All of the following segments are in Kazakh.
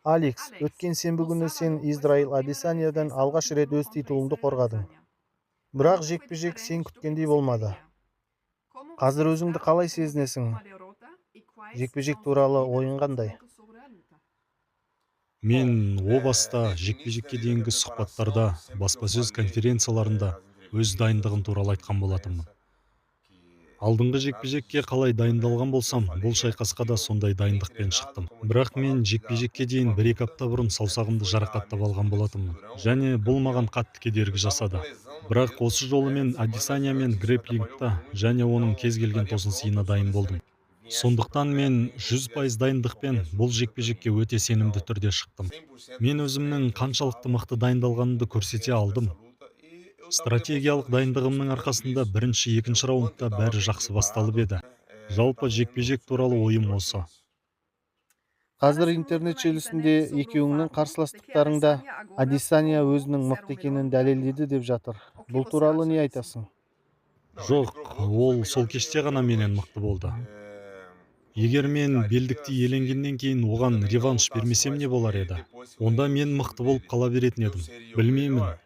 Алекс, өткен сенбі күні сен Израиль Адесаниядан алғаш рет өз титулыңды қорғадың. Бірақ жекпе-жек сен күткендей болмады. Қазір өзіңді қалай сезінесің? Жекпе-жек туралы ойың қандай? Мен о баста жекпе-жекке дейінгі сұхбаттарда, баспасөз конференцияларында өз дайындығым туралы айтқан болатынмын. Алдыңғы жекпе-жекке қалай дайындалған болсам, бұл шайқасқа да сондай дайындықпен шықтым. Бірақ мен жекпе-жекке дейін 1-2 апта бұрын саусағымды жарақаттап алған болатынмын және бұл маған қатты кедергі жасады. Бірақ осы жолы мен Адесаниямен грэпплингта және оның кез келген тосын сыйына дайын болдым. Сондықтан мен 100% дайындықпен бұл жекпе-жекке өте сенімді түрде шықтым. Мен өзімнің қаншалықты мықты дайындалғанымды көрсете алдым. Стратегиялық дайындығымның арқасында бірінші, екінші раундта бәрі жақсы басталып еді. Жалпы, жекпе-жек туралы ойым осы. Қазір интернет желісінде екеуіңнің қарсыластықтарыңда Адесания өзінің мықты екенін дәлелдеді деп жатыр. Бұл туралы не айтасың? Жоқ, ол сол кеште ғана менен мықты болды. Егер мен белдікті иеленгеннен кейін оған реванш бермесем, не болар еді? Онда мен мықты болып қала беретін едім. Білмеймін.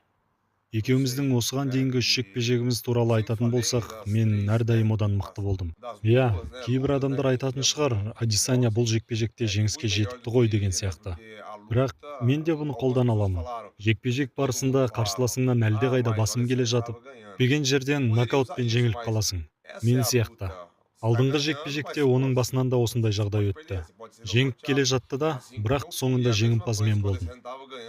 Екеуміздің осыған дейінгі үш жекпе-жегіміз туралы айтатын болсақ, мен әрдайым одан мықты болдым. Иә, кейбір адамдар айтатын шығар, Адесания бұл жекпе-жекте жеңіске жетіпті ғой деген сияқты. Бірақ мен де бұны қолдана аламын. Жекпе-жек барысында қарсыласыңнан әлдеқайда басым келе жатып, күтпеген жерден нокаутпен жеңіліп қаласың. Мен сияқты. Алдыңғы жекпе-жекте оның басынан да осындай жағдай өтті. Жеңіп келе жатты да, бірақ соңында жеңімпаз мен болдым.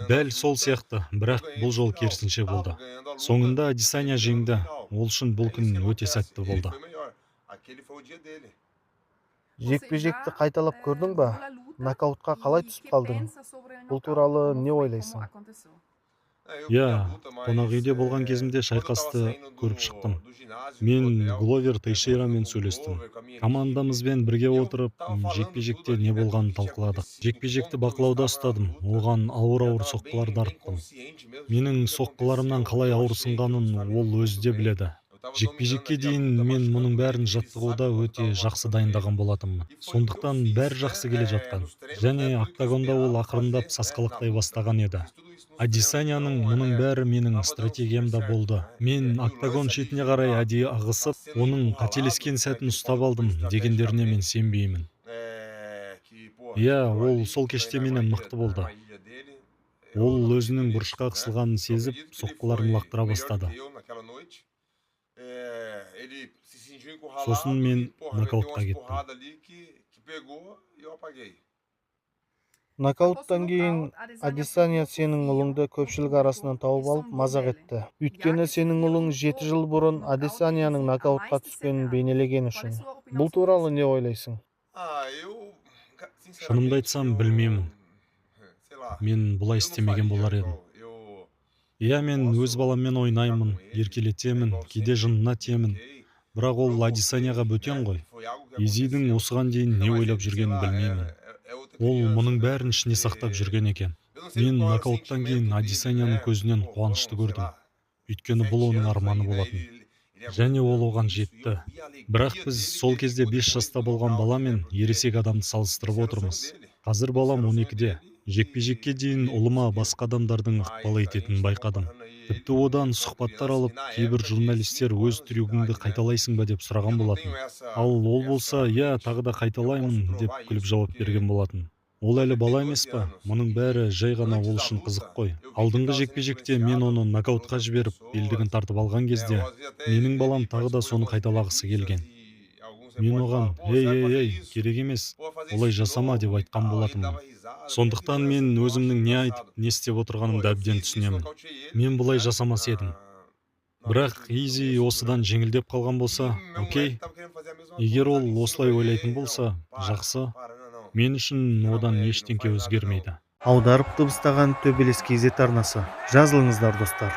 Дәл сол сияқты, бірақ бұл жолы керісінше болды. Соңында Адесания жеңді. Ол үшін бұл күн өте сәтті болды. Жекпе-жекті қайталап көрдің ба? Нокаутқа қалай түсіп қалдың? Бұл туралы не ойлайсың? Иә, қонақ үйде болған кезімде шайқасты көріп шықтым. Мен Гловер Тейшейрамен сөйлестім. Командамызбен бірге отырып, жекпе-жекте не болғанын талқыладық. Жекпе-жекті бақылауда ұстадым. Оған ауыр-ауыр соққылар дарыттым. Менің соққыларымнан қалай ауырсынғанын ол өзі де біледі. Жекпе-жекке дейін мен мұның бәрін жаттығуда өте жақсы дайындаған болатынмын. Сондықтан бәрі жақсы келе жатқан. Және октагонда ол ақырындап сасқалақтай бастаған еді. Адесанияның мұның бәрі менің стратегиямда болды. Мен октагон шетіне қарай әдейі ығысып, оның қателескен сәтін ұстап алдым дегендеріне мен сенбеймін. Иә, ол сол кеште менен мықты болды. Ол өзінің бұрышқа қысылғанын сезіп, соққыларын лақтыра бастады. Сосын мен нокаутқа кеттім. Нокауттан кейін Адесания сенің ұлыңды көпшілік арасынан тауып алып, мазақ етті. Өйткені сенің ұлың 7 жыл бұрын Адесанияның нокаутқа түскенін бейнелеген үшін. Бұл туралы не ойлайсың? Шынымды айтсам, білмеймін. Мен бұлай істемеген болар едім. Иә, мен өз баламмен ойнаймын, еркелетемін, кейде жынына тиемін. Бірақ ол Адесанияға бөтен ғой. Изидің осыған дейін не ойлап жүргенін білмеймін. Ол мұның бәрін ішіне сақтап жүрген екен. Мен нокауттан кейін Адесанияның көзінен қуанышты көрдім. Өйткені бұл оның арманы болатын. Және ол оған жетті. Бірақ біз сол кезде 5 жаста болған бала мен ересек адамды салыстырып отырмыз. Қазір балам 12-де. Жекпе-жекке дейін ұлыма басқа адамдардың ықпал ететінін байқадым. Тіпті одан сұхбаттар алып, кейбір журналистер өз трюгіңді қайталайсың ба деп сұраған болатын. Ал ол болса, иә, тағы да қайталаймын деп күліп жауап берген болатын. Ол әлі бала емес па? Мұның бәрі жай ғана ол үшін қызық қой. Алдыңғы жекпе-жекте мен оны нокаутқа жіберіп, белдігін тартып алған кезде, менің балам тағы да соны қайталағысы келген. Мен оған: «Ей, ей, ей, керек емес, олай жасама», – деп айтқан болатынмын. Сондықтан мен өзімнің не айтып, не істеп отырғанымды әбден түсінемін. Мен бұлай жасамас едім. Бірақ Изи осыдан жеңілдеп қалған болса, окей. Егер ол осылай ойлайтын болса, жақсы. Мен үшін одан ештеңке өзгермейді. Аударып дыбыстаған Төбелес KZ арнасы. Жазылыңыздар, достар.